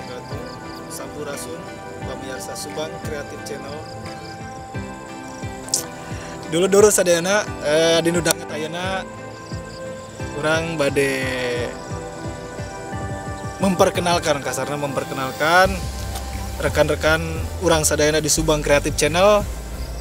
wabarakatuh. Sampurasun pemirsa Subang Kreatif Channel. Dulu-dulu sadayana dinu danget ayeuna urang bade memperkenalkan, kasarna memperkenalkan rekan-rekan urang sadayana di Subang Kreatif Channel.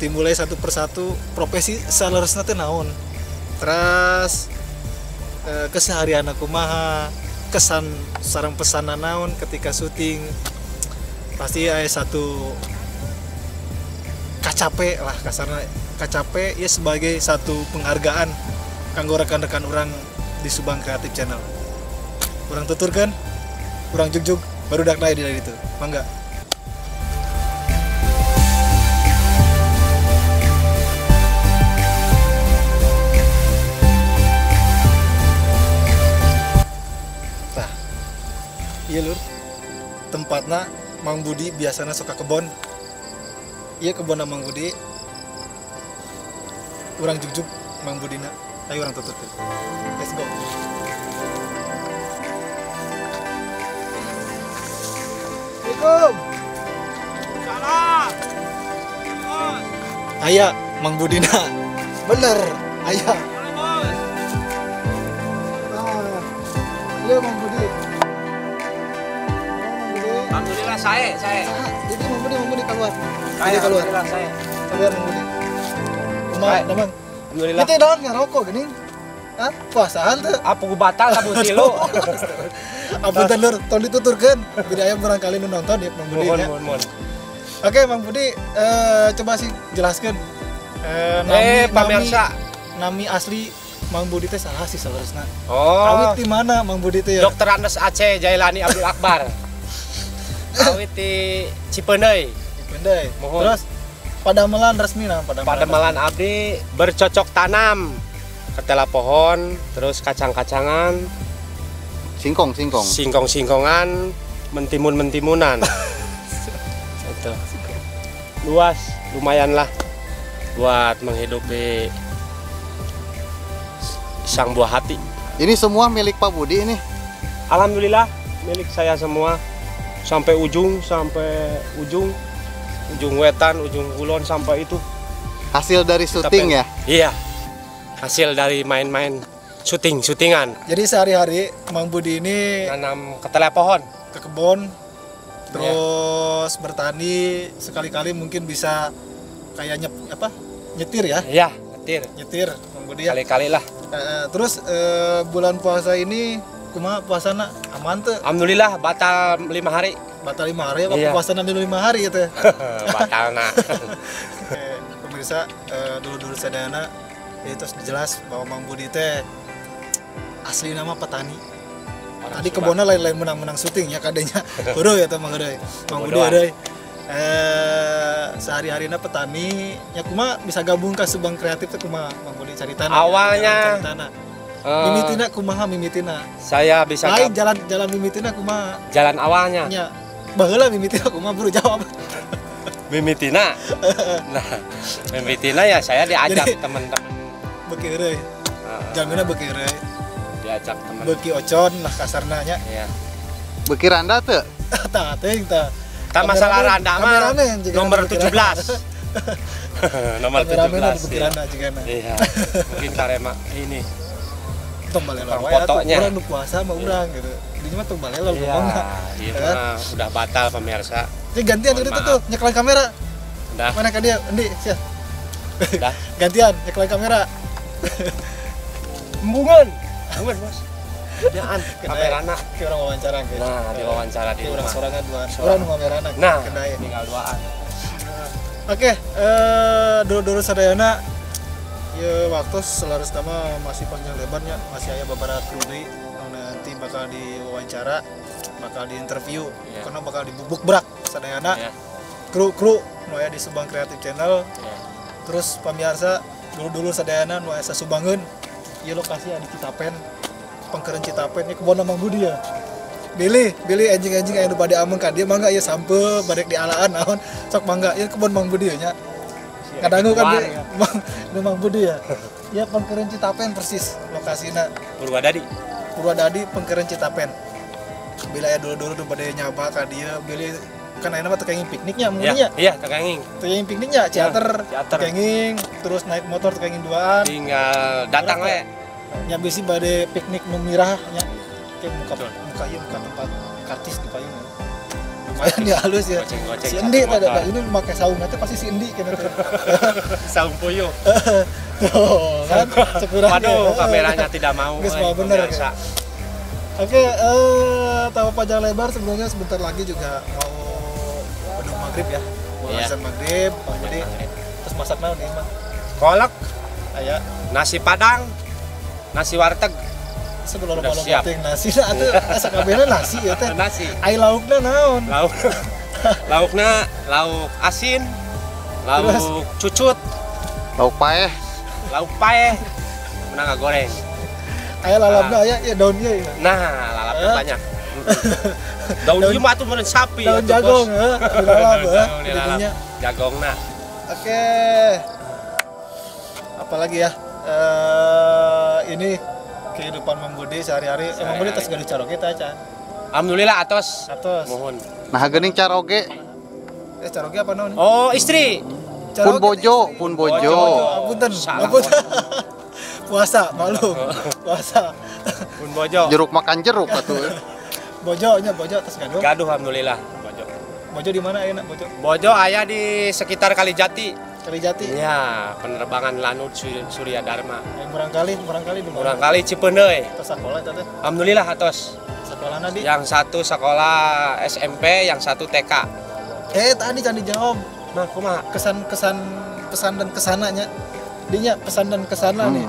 Dimulai satu persatu profesi saleresna teh naon, terus keseharian kumaha, kesan sareng pesanan naon ketika syuting. Pasti aya satu kacape lah, kasarna kacape ya sebagai satu penghargaan kanggo rekan-rekan urang di Subang Kreatif Channel. Urang tuturkan, urang jugjug barudak di itu. Mangga. Tah. Iya lur. Tempatna Mang Budi biasana suka kebon. Iya kebon Mang Budi. Urang jugjug Mang Budina. Ayo urang tuturkeun. Let's go. Assalamualaikum. Salam. Aya Mang Budina. Bener, aya. Bos. Ah, iya Mang Budi. Oh, Mang Budi. Alhamdulillah saya. Ah, jadi Mang Budi keluar. Saya keluar. Saya. Keluar Mang Budi. Kumaha, Damang? Alhamdulillah. Itu daun ngarokok geuning. Hah? Puasaan tuh. Apa gua batal sabu tilu. Apunten lur, tong dituturkeun. Beda aya barangkali nu nonton ya Mang Budi ya. Mohon. Oke Mang Budi, coba sih jelaskan. Pemirsa, nami asli Mang Budi teh salah sih saleresna. Oh. Kawit di mana Mang Budi teh ya? Dr. Andes Aceh Jailani Abdul Akbar. Kawit di Cipeundeuy. Cipeundeuy. Mohon. Terus padamelan resmi nah, padamelan. Padamelan abdi bercocok tanam. Ketela pohon, terus kacang-kacangan, singkong. Singkong-singkongan, mentimun-mentimunan. Itu. Luas, lumayan lah buat menghidupi sang buah hati. Ini semua milik Pak Budi ini? Alhamdulillah milik saya semua. Sampai ujung, ujung wetan, ujung kulon sampai itu. Hasil dari syuting ya? Iya. Hasil dari main-main syuting-syutingan. Jadi sehari-hari Mang Budi ini nanam ketela pohon, ke kebun, terus ya, bertani, sekali-kali mungkin bisa kayak nyetir ya? Iya, nyetir. Nyetir Mang Budi ya. Kali-kali lah. Terus bulan puasa ini kumaha puasana aman tuh? Alhamdulillah batal 5 hari. Batal 5 hari apa? Iya. Puasana 5 hari gitu ya? Batal nah. Pemirsa, dulu-dulu sadayana itu jelas bahwa Mang Budi teh asli nama petani. Orang tadi kebunnya lain-lain menang-menang syuting ya kadenya. Heureui eta Mang Heureui. Mang Budi heureui. Sehari-harina petani nya kumaha bisa gabung ke Subang Kreatif teh kumaha Mang Budi caritana? Awalnya caritana. Mimitina kumaha mimitina? Saya bisa lain jalan mimitina kumaha? Jalan awalnya. Nya. Baheula mimitina kumaha buru jawab. Mimitina. Nah, mimitina ya saya diajak teman-teman. Beuki heureuy. Jamina beuki heureuy. Diajak teman. Beuki ocon lah kasarna nya. Iya. Beuki randa teu? Tah teuing tah. Tah masalah randa mah nomor 17. Nomor 17. Beuki randa jigana. Iya. Mungkin karema ini. Tong balelor wae atuh urang nu puasa mah urang gitu. Dinya mah tong balelor ngomongna. Iya, udah batal pemirsa. Ini gantian itu tuh nyekelan kamera. Udah. Mana ka dia? Endi, sia. Udah. Gantian nyekelan kamera. Embungan. Embungan, Bos. Yaan, kamerana ki urang wawancara ge. Nah, diwawancara di urang sorangan duaan. Urang nu kamerana. Nah, tinggal duaan. Oke, dulur-dulur sadayana ya waktu selaras nama masih panjang lebarnya, masih aya beberapa kru deui nanti bakal diwawancara, bakal diinterview, yeah, karena bakal dibubuk berak sadayana. Yeah. Kru-kru nu aya di Subang Kreatif Channel. Yeah. Terus pamirsa dulu-dulu sadayana nu aya sasubangeun ieu lokasi di Citapen, Pengkeren Citapen ini kebon Mang Budi ya. Bilih anjing-anjing aya nu bade ameng ka dieu mangga ieu sampeu bade dialaan naon sok mangga ieu kebon Mang Budi nya. Kadangu kan ya. Mang Budi ya. Ya Pengkeren Citapen persis lokasina. Purwadadi. Purwadadi Pengkeren Citapen. Bila ya dulu-dulu tuh pada nyaba ka dieu, bilih kan ayeuna mah teu kenging pikniknya mun nya. Iya, teu kenging. Teu kenging pikniknya, ciater, kenging, terus naik motor teu kenging duaan. Tinggal datang we. Nya bisi bade piknik nu mirah nya. Kayak muka ieu muka tempat karcis di payung. Lumayan ya halus ya. Goceng-goceng, si Endi satu tadi motor. Ini pakai saung nanti pasti si Endi kena tuh. Saung puyuh. Tuh, kan cekurang. Waduh, kameranya tidak mau. Geus mah bener. Oke, tanpa panjang lebar sebelumnya sebentar lagi juga mau beduk maghrib ya. Mau azan maghrib, jadi terus masak naon ieu mah? Kolak, aya nasi padang, nasi warteg. Sebelum lo penting nasi nah atuh asa kabehna nasi ya teh. Nasi. Ai laukna naon? Lauk. Laukna lauk asin, lauk terus? Cucut, lauk paeh. Lauk paeh menang goreng. Aya lalapna aya ya daunnya ya. Nah, lalapnya banyak. Daun ieu mah atuh meureun sapi. Daun jagung heuh, dilalap heuh. Jadinya jagongna. Oke. Apalagi ya? Ini kehidupan Mang Budi sehari-hari. Mang Budi tos gaduh caroge teh acan. Alhamdulillah atos. Atos. Mohon. Nah, geuning caroge. Caroge apa naon? Oh, istri. Pun bojo, pun bojo. Apunten, apunten. Puasa, maklum. Puasa. Pun bojo. Jeruk makan jeruk atuh. Bojo nya bojo tos gaduh. Gaduh alhamdulillah, bojo. Bojo di mana ayeuna bojo? Bojo aya di sekitar Kalijati. Kalijati? Iya, penerbangan Lanud Surya Dharma. Murangkali di mana? Murangkali Cipeundeuy. Atos sekolah eta teh? Alhamdulillah atos. Sekolahna di? Yang satu sekolah SMP, yang satu TK. Tadi can dijawab. Nah, kumaha? Kesan-kesan pesan dan kesananya. Dinya pesan dan kesana nih.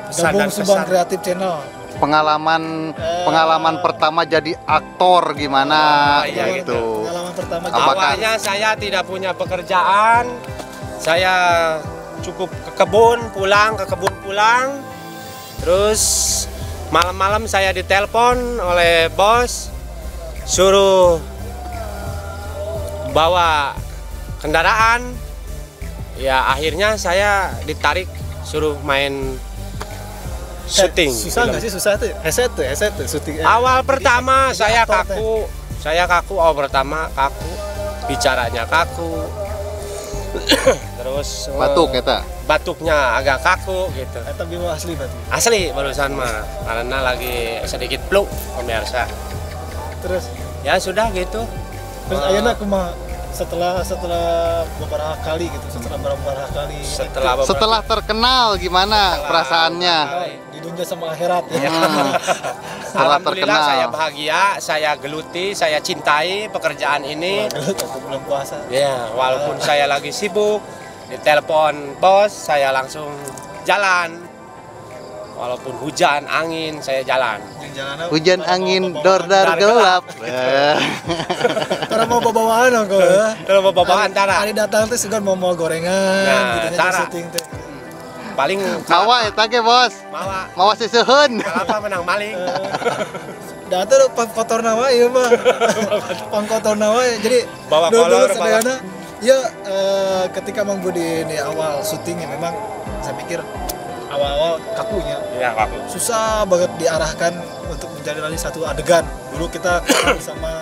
Pesan Gabung dan Subang kesan. Kreatif Channel. Pengalaman pertama jadi aktor gimana iya gitu. Pengalaman pertama. Awalnya saya tidak punya pekerjaan. Saya cukup ke kebun, pulang, ke kebun pulang. Terus malam-malam saya ditelepon oleh bos suruh bawa kendaraan. Ya akhirnya saya ditarik suruh main syuting. Susah nggak sih? Susah tuh. Heset tuh syuting. Awal pertama saya kaku. Saya kaku awal pertama kaku. Bicaranya kaku. Terus batuk eta. Batuknya agak kaku gitu. Eta bimo asli berarti. Asli barusan mah karena lagi sedikit flu pemirsa. Terus ya sudah gitu. Terus ayeuna kumaha setelah beberapa kali gitu, setelah terkenal gimana perasaannya? Di dunia sama akhirat ya. Setelah alhamdulillah terkenal. Saya bahagia, saya geluti, saya cintai pekerjaan ini. Gelut atau belum puasa. Ya, walaupun saya lagi sibuk, ditelepon bos, saya langsung jalan. Walaupun hujan, angin, saya jalan. Hujan, angin, dordar gelap. Karena mau bawaan dong kok. Kalau mau bawaan tara. Hari datang tuh sugan mau gorengan, nah, gitu tara. Syuting teh. Paling mawa eta ge, Bos. Mawa. Mawa seseuheun. Apa menang maling. Da atuh pangkotorna wae ieu mah. Pangkotorna wae. Jadi bawa kolor, bawa. Ya, ketika Mang Budi ini awal syutingnya memang saya pikir awal-awal kakunya. Ya, kaku. Susah banget diarahkan untuk menjalani satu adegan. Dulu kita sama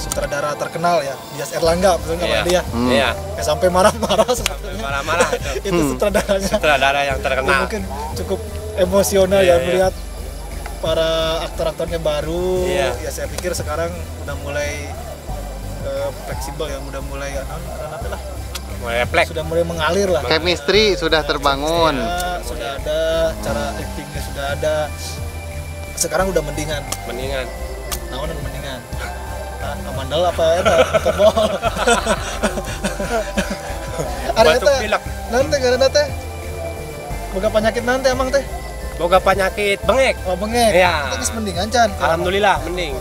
sutradara terkenal ya, Dias Erlangga, betul nggak Pak dia? Iya. Ya, sampai marah-marah sebetulnya. Marah-marah itu. Itu sutradaranya. Sutradara yang terkenal. Ya, mungkin cukup emosional ya melihat para aktor-aktornya baru. Iya. Ya saya pikir sekarang udah mulai fleksibel ya, udah mulai lah. Refleks. Sudah mulai mengalir lah. Chemistry sudah terbangun. Ya, sudah ada, cara actingnya sudah ada. Sekarang udah mendingan. Mendingan. Naon mendingan. Nah, amandel apa eta? Kebol. Ada Batuk pilek. Nanti karena teh boga penyakit nanti emang teh. Boga penyakit bengek. Oh, bengek. Ya. Itu geus mendingan can. Alhamdulillah mending.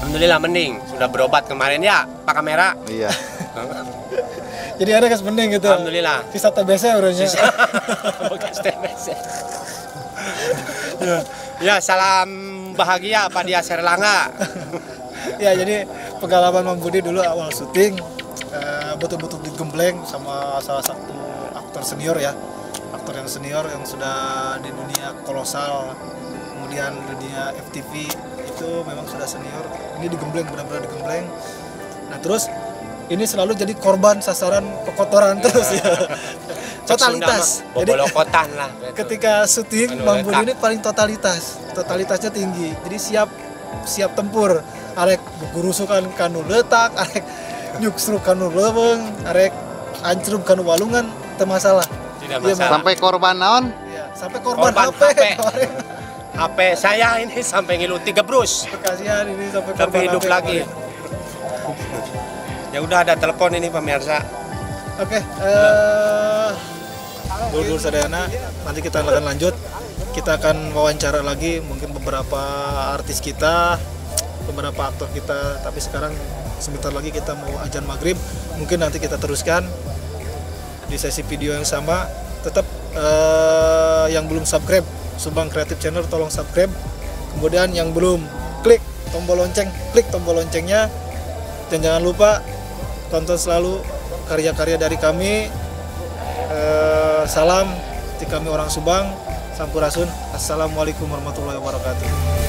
Alhamdulillah mending. Sudah berobat kemarin ya, Pak Kamera. Iya. Jadi ada kes mending gitu. Alhamdulillah. Sisa TBC urangnya. Sisa bekas TBC. Ya, salam bahagia Pak Dias Erlangga. Ya, jadi pengalaman Mang Budi dulu awal syuting betul-betul digembleng sama salah satu aktor senior ya. Aktor yang senior yang sudah di dunia kolosal. Kemudian dunia FTV itu memang sudah senior. Ini digembleng, benar-benar digembleng. Nah terus ini selalu jadi korban sasaran kekotoran terus ya. Totalitas. Jadi bobolokotan lah. Gitu. Ketika syuting Bang Budi ini paling totalitas, totalitasnya tinggi. Jadi siap tempur. Arek gurusukan kanu letak, arek nyuksruk kanu leuweung, arek ancrub kanu walungan, teu masalah. Tidak masalah. Sampai korban naon? Iya, sampai korban HP. HP saya ini sampai ngilu 3 brus. Kasihan ini sampai korban sampai hidup HP lagi. Kemarin. Ya udah ada telepon ini pemirsa. Oke, dulur sadayana, nanti kita akan lanjut. Kita akan wawancara lagi mungkin beberapa artis kita, beberapa aktor kita. Tapi sekarang sebentar lagi kita mau azan maghrib. Mungkin nanti kita teruskan di sesi video yang sama. Tetap yang belum subscribe Subang Creative Channel tolong subscribe. Kemudian yang belum klik tombol lonceng, klik tombol loncengnya. Dan jangan lupa tonton selalu karya-karya dari kami. Salam di kami orang Subang. Sampurasun. Assalamualaikum warahmatullahi wabarakatuh.